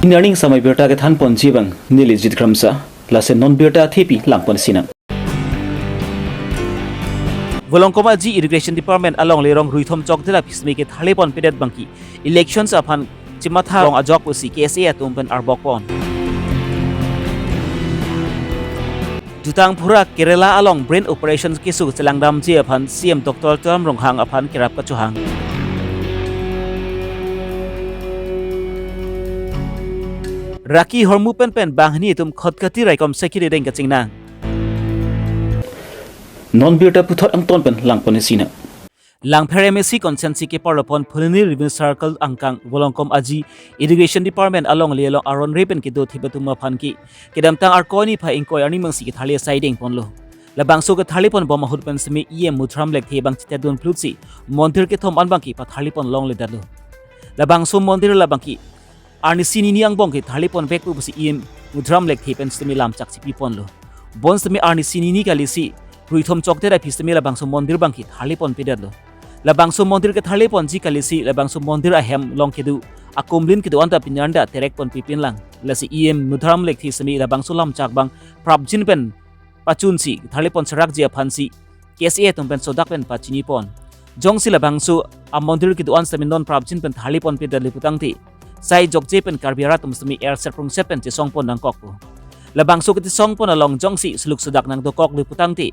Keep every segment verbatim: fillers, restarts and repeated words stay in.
Pini arni samai birta kethanponji abang neli Jit Kramsa, lasi non birta athepi langpon sinang. Volongkom Aji Irrigation Department along lerong ruithom chokdet aphi semi ketharlepon pedet abangke elections aphan chematha long ajok pusi K S A atum pen arbokpon. Jutang phura Kerala along brain operation keso chelangdamji aphan C M Doctor Tuliram Ronghang aphan kerap kachohang. Raki hormu pen pen banghini atum Khatkhati raikom sekiri deng kachingnang. Non birta puthot angton pen langpon sinang. Langpher M A C constituency keparlopon Phuloni Revenue Circle angkang Volongkom Aji Irrigation Department along le along aron re pen kedo thip atum aphan ke kedamtang Arkoi niphai ingkoi arni mangsi ketharle asai dengponlo. Labangso ketharlepon bom ahut pen semi E M Madhuram Lekthe abang chitet dun plutsi mondir kethom an abangke patharlepon longledetlo. Labangso mondir labangke arnisi nini angbong ketharlepon vekpo pusi E M Madhuram Lekthe pen semi lamchak chipiponlo. Bonsitame arnisi nini kalisi ruithom chokdet aphi sitame labangso mondir abangke tharlepon pedetlo. Labangso mondir ketharleponji kalisi labangso mondir ahem along kedo akumlin kedo-an ta pini arni ta terekpon pipinlang. Lasi E M Madhuram Lekthe sitame labangso lamchak abang prapjin pen pachunsi tharlepon serakji aphansi K S A atum pen sodak pen pachinipon. Jongsi labangso amondir kedo-an sitame non prapjin pen tharlepon pedetlo putangte, sai jokje pen Karbi arat atum sitame erset prungset pen chesongpon nangkokpo. Labangso kechesongpon along jongsi suluk sodak nangdokoklo putangte,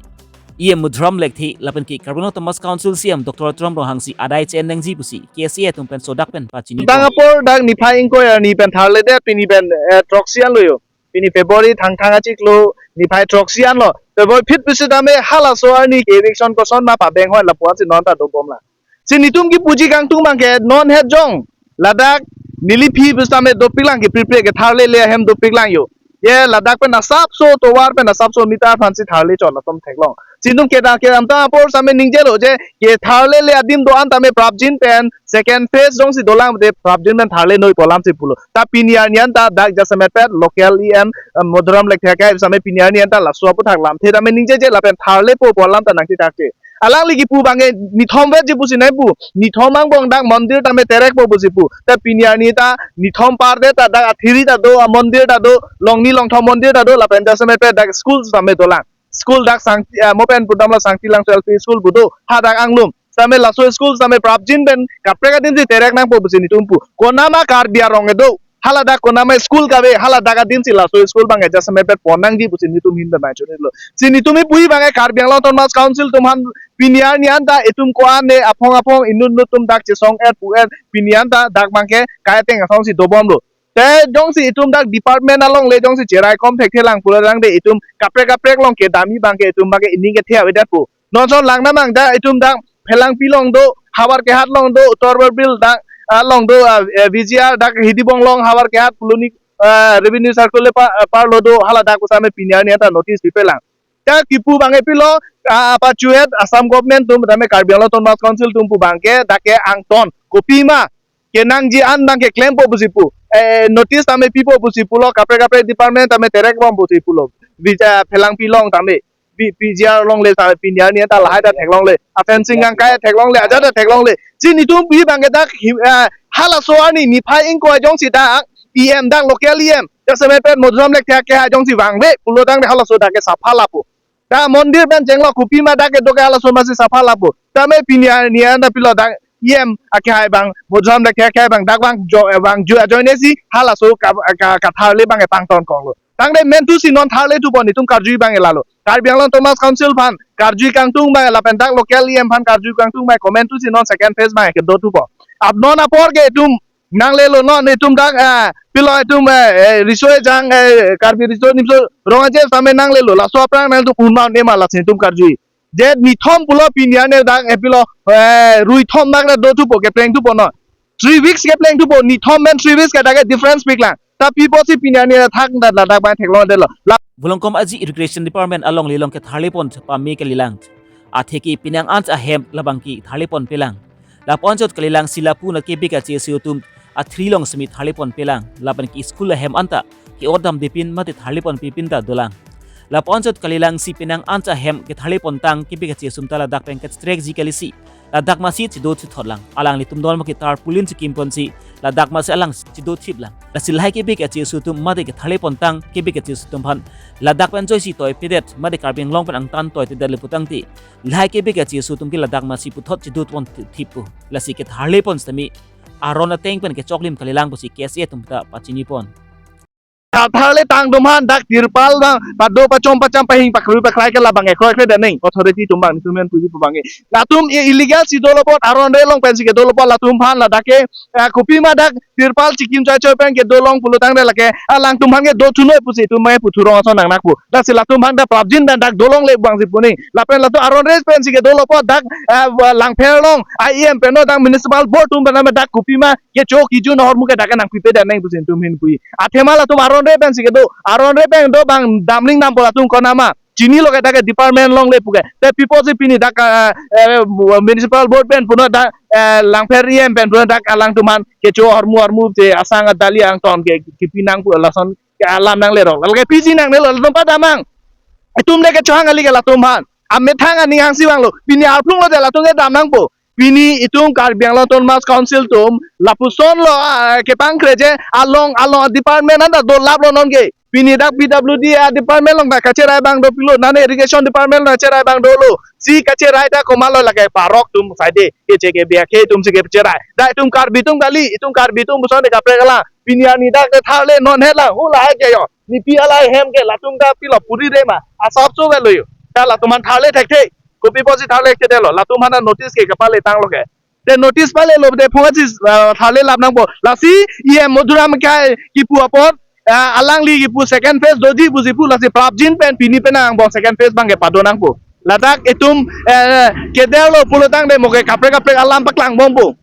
E M Madhuram Lekthe lapen ke Karbi Anglong Autonomous Council C E M Doctor Tuliram Ronghang si adai che-en nangji pusi K S A atum pen sodak pen pachini. Tang apor dak niphai ingkoi arni pen tharledet pini pen, eh, throksi anlo yo. Pini February thangthang achiklo niphai throksi anlo. February phit pusitame halaso arni ke eviction koson ma pabeng hoi lapuan si non ta dobomlang. Si netum kipuji kangtung abangke non het jong ladak neli aphi pusitame dopiklang ke prepare ketharlele ahem dopiklang yo. Ye ladak pen asapso tovar pen asapso meter aphansi tharle chot latum theklong. Si netum kedam kedamtang apor sitame ningjelo je ketharlele adim do-an tame prapjin pen second phase jongsi dolang de prapjin pen tharle noi pu alamsi pulo. Ta pini arni an ta dak jasemet pet local E M, eh, Madhuram Lekthe akai sitame pini arni an ta laso aputhak lamthe tame ningjeje lapen tharlepo pu alam ta nangtithakke. Alangli kipu abangke nithom vetji pusi nai pu. Nithom angbong dak mondir tame terekpo pusi pu. Ta pini arni ta nithom pardet ta dak athiri ta do, amondir ta do, longni longthom mondir ta do, lapen jasemet pet dak school sitame dolang. School dak sang, eh, mo pen pudamlo Sangti Langso L P school pu do, hadak anglum. Sitame laso school sitame prapjin pen kaprek adimsi terek nangpo pusi netum pu. Konama Karbi arong kedo, haladak konama school kave, haladak adimsi laso school abangke jasemet pet pon nangji pusi netum ahin pen machunilo. Si netum kipuji abangke Karbi Anglong Autonomous Council atum aphan pini arni an ta itum ko-an ne aphong aphong inut inut atum dak chesong-et pu-et pini an ta dak abangke kaiteng asongsi dobomlo. Te jongsi itum dak department along le jongsi cheraikom thekthelang pulo tangte itum kaprek kaprek along kedamji abangke itum abangke ining kethe avedetpo. Non ason lang namang ta itum dak Phelangpi along do, Howraghat along do, Uttar Borbil dak, ah, along do, ah, eh, V G R dak Hidibong along Howraghat Phuloni, ah, Revenue Circle le pa, ah, parlo do, haladak pusitame pini arni an ta notice pipelang. Ta kipu abangke pilo, ah, pachuet Assam government atum tame Karbi Anglong Autonomous Council atum pu abangke dak ke angton kopima kenangji an abangke klempo pusi pu. Eh, notice tame pipo pusi pulo, kaprek kaprek department tame terekbom pusi pulo. Vija Phelangpi along tame, P-, P G R along le tame pini arni an ta lahai ta theklongle. A fencing kangkai theklongle, ajat ta theklongle. Si netum kipuji abangke dak hi-, eh, halaso arni niphai ingkoi jongsi dak E M dak local E M jasemet pet Madhuram Lekthe ke ha jongsi vangve pulo tangte halaso dak ke sapha lapo. Dak mondir pen chenglo kopima dak kedo ke halaso masi sapha lapo. Tame pini arni an ta pilo dak E M akehai abang, Madhuram Lekthe akehai abang, dak vangjo, eh, vangjo ajoine si halaso ka, ka, katharle abangke pangtonkoklo. Tangte mentu si non tharle thupo, netum karjuji abangke lalo. Karbi Anglong Autonomous Council aphan karjuji kangtung abang lapen dak local E M aphan karjuji kangtung abang komentu si non second phase abangke do thupo. Ap non apor ke itum nanglelo non itum dak, eh, pilo itum, eh, eh, riso ejang, eh, Karbi Riso Nimso Rong Aje sitame nanglelo, laso aphrang nangtum unma nema lasi itum karjuji. Je nithom pulo pini arni dak, eh, pilo, eh, ruithom dak ta do thupo, kepleng thupo non. Three weeks kepleng thupo, nithom pen three weeks ke dak ke difference piklang. Ta pi apotsi pini arni ta thak ta ladak abang theklongdetlo. La Volongkom Aji Irrigation Department along le along ketharlepon pame kalilang. Atheke penang an ahem labangke tharlepon pelang. Lapu anchot kalilang si lapu nat kebik ache si atum athiri along sitame tharlepon pelang. Lapen ke school ahem an ta ke-ot damdepin mate tharlepon pipin ta dolang. Lapu-an chot kalilang si penang an ahem ketharle pontang kepik kachi asum ta ladak pen kachetrek ji kalisi, ladak masi chido chuthot lang. Alanglitum don maki tarpaulin chikim ponsi ladak masi alang chido thip lang. Lasi lahai kepik kachi asu atum mate ketharle pontang kepik kachi asu atum aphan ladak pen joisi toipedet mate Karbi Anglong pen angtan toitedet le putangte, lahai kepik kachi asu atum ke ladak masi puthot chido pon thip pu. Lasi ketharle pon sitame aron ateng pen kechoklim kalilang pusi K S A atum ta pachini pon. Ketharle tang atum aphan dak tirpal bang pado pachom pacham pahing pakrui pakrai ke labang ekroi kre daning authority atum bang instrument puji pu bang ke. Latum i- illegal si dolo apot, aron re along pensi kedolo apot latum aphan ladak ke, eh, kopima dak tirpal chikim choi choi pen kedolong pulotangte lake alangtum aphan ke do thunoi pusi itum mai puthurong ason nangnak pu. Lasi latum aphan dak prapjin pen dak dolongle bang si pu ni. Lapen latum aron re pensi kedolo apot dak, eh, Langpher along I E M pen no dak municipal board atum pen dak kopima kecho kijun ahormu ke dak nangpipe daning pusi itum ahin pu. Athema latum aron re pensi kedo, aron re pen do bang damling dampo latum konama. Chinilo ke dak department alongle pu ke. Te pi apotsi pini dak, eh, eh, municipal board pen puno dak, eh, Langpher E M pen puno dak alangtum aphan kecho ahormu ahormu te asang adali angton ke kipi nang pu lason ke alam nanglerok. Lalo ke piji nangnelo latum padamnang. Itum de kechohang kali ke latum aphan. Amethang aning hangsi vanglo. Pini arplung lote latum ke dam nangpo. Pini itum Karbi Anglong Autonomous Council atum lapuson lo, ah, kepangkre je along along department anta dolaplo non ke. Pini dak P W D a department along dak kacherai abang do pulo, nane irrigation department along kacherai abang dolo. Si kacherai ta komatlo lake parok atum saide keche kebi akhei atum si kecherai. Dak itum Karbi atum kali, itum Karbi atum puson de kaprek alang. Pini arni dak ketharle non hela hula hai ke yo. Nepi alai hem ke latum ta pilo puri re ma. Asap so velo yo. Ta latum aphan tharle thekthe. Kopi apotsi tharle thekthelo. Latum aphan notice ke kepale tanglo ke. Te notice palelo te phonga chis, ah, tharle lap nangpo. Lasi E M Madhuram Lekthe kipu apot, ah, alangli kipu second phase doji pusi pu lasi prapjin pen pini pen angbong second phase bang ke pado nangpo. Ladak itum, eh, kederlo pulotangte mo ke kaprek kaprek alam paklang bompo.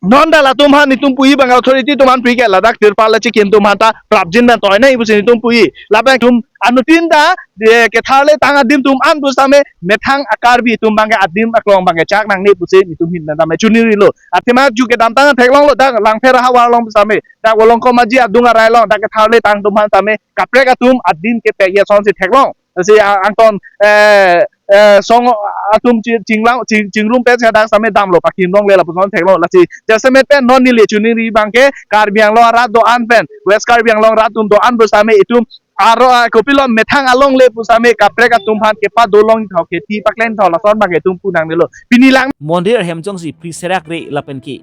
Non ta latum aphan itum pu-i bang authority atum aphan pu-i ke ladak tirpal chikim atum aphan ta prapjin pen toinai pusi itum pu-i. Lapen itum anuttin ta de ketharle tang adim atum an pusitame methang a-Karbi atum bang ke adim aklong bang ke chak nangne pusi itum ahin tame chunirilo. Athema ju kedamtang theklonglo dak Langpher ahavar along pusitame dak Volongkom Aji adung arai along dak ketharle tang atum aphan tame kaprek atum adim ketek asonsi theklong. Lasi a- angton, eh, eh, song atum chi- chinglang ching- chingrum pen si hadak sitame damlo pakim longle lapuson theklong. Lasi jasemet pen non neli chuningri bang ke Karbi Anglong arat do-an pen West Karbi Anglong arat atum do-an pusitame itum aro, ah, kopilo methang alongle pusitame kaprek atum aphan kepadolong tho keti paklen tho lason bang ke itum pu nangnelo. Pini lang mondir ahem jongsi phri serak re lapen ke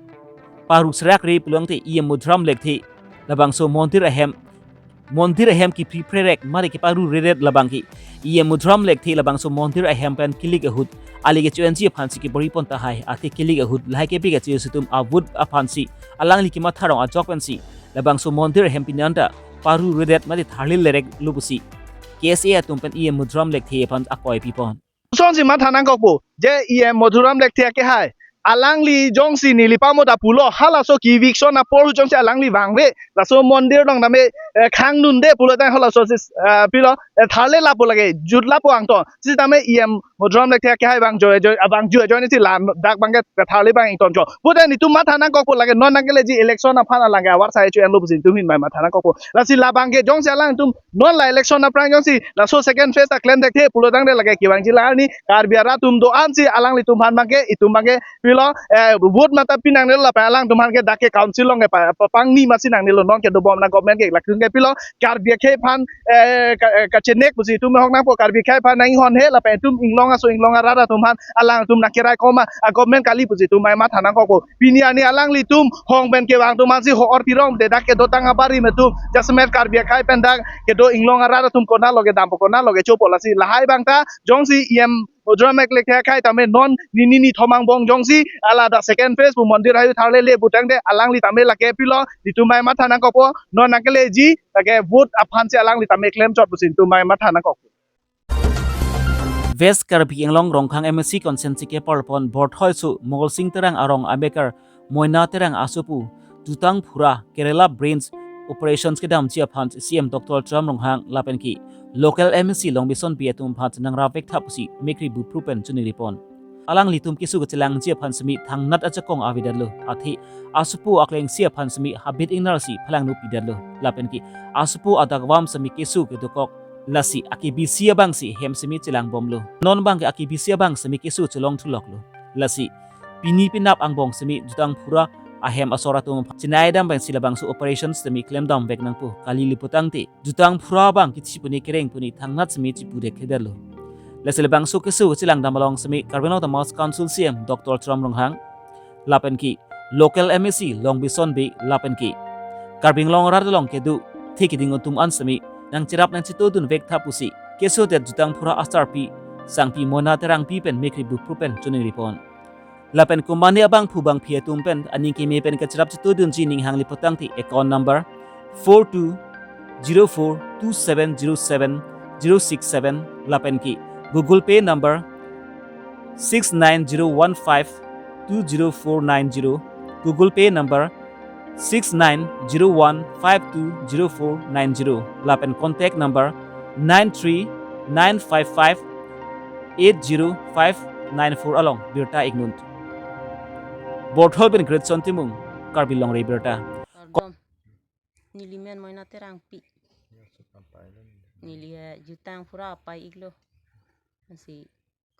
paru serak re pulotangte E M Madhuram Lekthe labangso mondir ahem, mondir ahem kiphri phrerek mari keparu redet labang ke E M Madhuram Lekthe labangso mondir ahem pen kilik ahut ali kecho-enji aphansi kebor-i pon tahai. Athe kilik ahut lahai kepik kachi asu atum a-vote aphansi alangli kematha rong ajok pensi labangso mondir ahem pini anta paru redet mari tharle lerek lo pusi K S A atum pen E M Madhuram Lekthe aphan akoi pipon. Sonsi matha nangkokpo je E M Madhuram Lekthe akehai. Alangli jongsi neli pamota pulo halaso ki eviction apor jongsi alangli vangve laso mondir along tame, eh, khang dunde pulotang halaso si, eh, pilo, eh, tharle lapo lake jut lapo angton. Sitame E M Madhuram Lekthe akehai bang joi joi abang joi joi ni si la dak bang ke tharle bang ington jo. Pute netum matha nangkokpo lake non nangkeleji election aphan alang ke avar sai chu enlo pusi itum ahin mai matha nangkokpo. Lasi labang ke jongsi alangtum non la election aphrang jongsi laso second phase ta klem thekthe pulotangte lake kevangji la arni Karbi arat atum do-ansi alanglitum aphan bang ke itum bang ke pilo, eh, vote mata pi nangnelo lapen alangtum aphan ke dak ke council along ke pa- pa- pangni masi nangnelo non kedobom na government ke lakhung ke pilo Karbi akhei aphan, eh, ka- eh, kachenek pusi itum hong nangpo Karbi akhei aphan nang-inghon he lapen itum inglong aso inglong arat atum aphan alangtum nangkerai koma a government kali pusi itum mai matha nangkokpo. Pini arni alanglitum hong pen kevang atum aphansi ho-or tirong te dak kedotang abari metum jasemet Karbi akhei pen dak kedo inglong arat atum konatlo kedampo konatlo kechopo lasi lahai bang ta jongsi E M Madhuram Lekthe akhei tame non nini nithom angbong jongsi ala dak second phase pu mondir ayu tharle le putangte alangli tame lake pilo itum mai matha nangkokpo non nangkeleji lake vote aphansi alangli tame klemchot pusi itum mai matha nangkokpo. West Karbi Anglong Rongkhang M A C constituency keparpon Borthoi su Mongolsing Terang arong amekar Moina Terang asopo jutang phura Kerala Branch operations kedamji aphan C M Doctor Tuliram Ronghang lapen ke local M A C Longbison Bey atum aphan nang ravek tha pusi mekri bupru pen chuniripon. Alanglitum keso kachelangji aphan semi thangnat ajakong avedetlo, athe asopo aklengsi aphan semi habit ingnar si phalangno pidetlo, lapen ke asopo adakvam semi keso kedokok Lasi akebisi abang si hem simi chelang bomlo. Non abang ke akebisi abang simi keso chelong thuloklo. Lasi pini penap angbong simi Jutang Phura ahem asor atum chinai dam abang si labangso operation simi klemdam vek nangpo, kali le putangte Jutang Phura abang kithi puni kereng puni thangnat simi chipu dek kederlo. Lasi labangso keso chelang dam along simi Karbi Anglong Autonomous Council C E M Doctor Tuliram Ronghang lapen ke local M A C Longbison Bey lapen ke Karbi Anglong arat along kedo the keding atum an simi nangcherap nangchetodun vek tha pusi keso det Jutang Phura asarpi Sangpi Mona Terangpi pen mekri bupru pen choningri pon. Lapen komane abangphu bangphi atum pen aning keme pen kacherap chetodunji ning hangli putangte account number four two zero four two seven zero seven zero six seven lapen ke Google Pay number six nine zero one five two zero four nine zero, Google Pay number six nine zero one five two zero four nine zero lapen contact number nine three nine five five eight zero five nine four along birta iknun. Borthol pen Greatson Timung, Karbi Longri Birta. Kardom. Neli men Mona Terangpi. Neli he Jutang Phura apai iklo. Ansi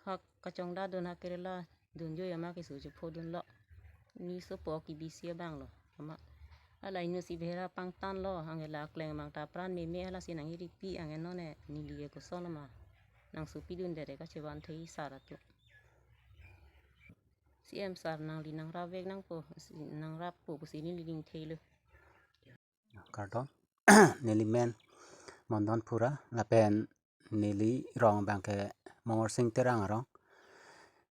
khak kachongda dun ha kerela dunjo ya ma keso chepho dunlo. Ni sopo kebisi abang lo. Ama hala inut si bera pangtan lo, anke la kleng abang ta pran meme hala si nang iripi, anke non e neli e koson ma nang sopi dun dere kachevan thei sar atum. C E M sar nangli nangrap vek nangpo, si nangrappo pusi neli ning theilo. Kardom. Neli men Mondon Phura lapen neli rong abang ke Mongorsing Terang arong.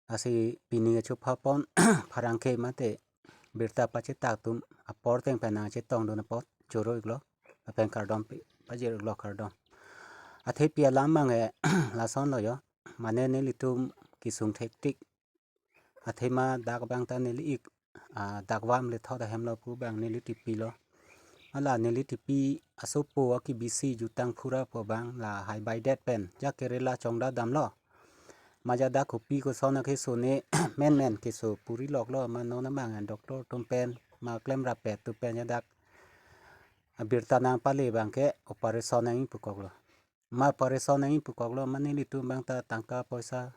Lasi pini kechupha pon pherangke mate birta pachetak atum apor ateng pen nangchetongdun apot choro iklo lapen kardom pi-, pajir iklo, kardom. Athepi alam abang ke lason lo yo. Mane nelitum kesung thektik. Athema dak abang ta neli ik, ah, dak vam le thot ahem lo pu abang neli tipi lo. Hala neli tipi asopo akebisi Jutang Phura pu abang lahai baidet pen ja kerela chongda damlo. Maja dak kopi koson akeso ne menmen keso puri loklo, ma non abang doctor atum pen ma klemrap pet atum pen ja dak abirta nangpale abang ke operation nangji pukoklo. Ma operation nangji pukoklo, ma nelitum abang ta tangka poisa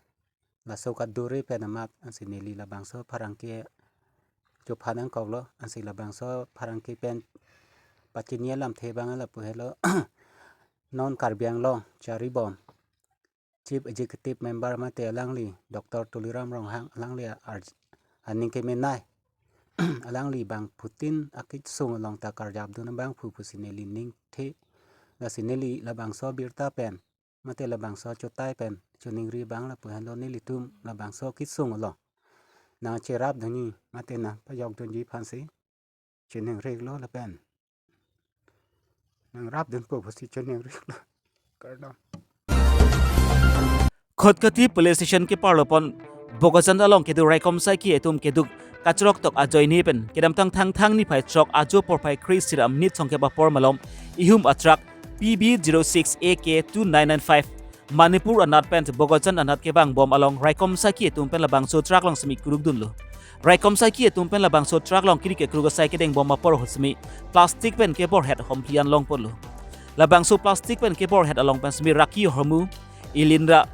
laso kadure pen amat, ansi neli labangso pherangke chupha nangkoklo, ansi labangso pherangke pen pachini alamthe abang lapu helo. Non Karbi Anglong charibom Chief Executive Member mate alangli Doctor Tuliram Ronghang alangli arj-, aning kemenei. Alangli abangphutin akesung along ta karjapdun abangphu pusi neli ning the. Lasi neli labangso birta pen mate labangso chotai pen choningri abang lapu helo, nelitum labangso kesung along nangcherapdunji mate nangpajokdunji aphansi choningriklo lapen nangrapdunpo pusi choningriklo. Kardom. Khatkhati Police Station keparlo pon Bokajan along kedo raikom saiki atum keduk kachrok tok ajoine pen kedamtang Thangthang niphai throk ajo porphai kre-isi ra minit songkep apor malom ihum atruck P B zero six A K two nine nine five Manipur anat pen Bokajan anat kevang bom along raikom saiki atum pen labangso truck along simi kurukdunlo. Raikom saiki atum pen labangso truck along kiri kekruk asai kedeng bom apor ahut simi plastic pen keborhet homphli an longponlo. Labangso plastic pen keborhet along pen simi raki hormu, ilinra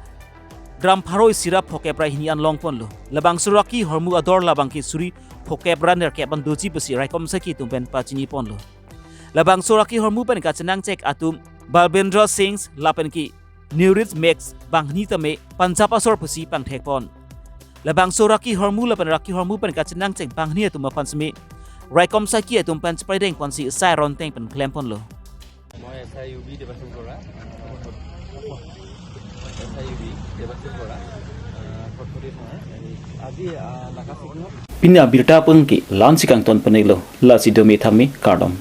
gram pharo isi ra phokep ra hini an longponlo. Labangso raki hormu ador labang ke suri phokep ra nerkep an doji pusi raikom saiki atum pen pachiniponlo. Labangso raki hormu pen kachenangchek atum Balbendra Singh lapen ke Newrich Max banghini tame Punjab asor pusi pangthekpon. Labangso raki hormu lapen raki hormu pen kachenangchek banghini atum aphan simi raikom saiki atum pen cheprai dengponsi sai ronteng pen klemponlo. মই S I U B Debashish Bora. S I U B Debashish Bora. আহ, ফটফটি থানা। আজি, আহ, নাকা চিকনো। Pini abirta pen ke la-ansi kangton pen-iklo, lasi dome thame kardom.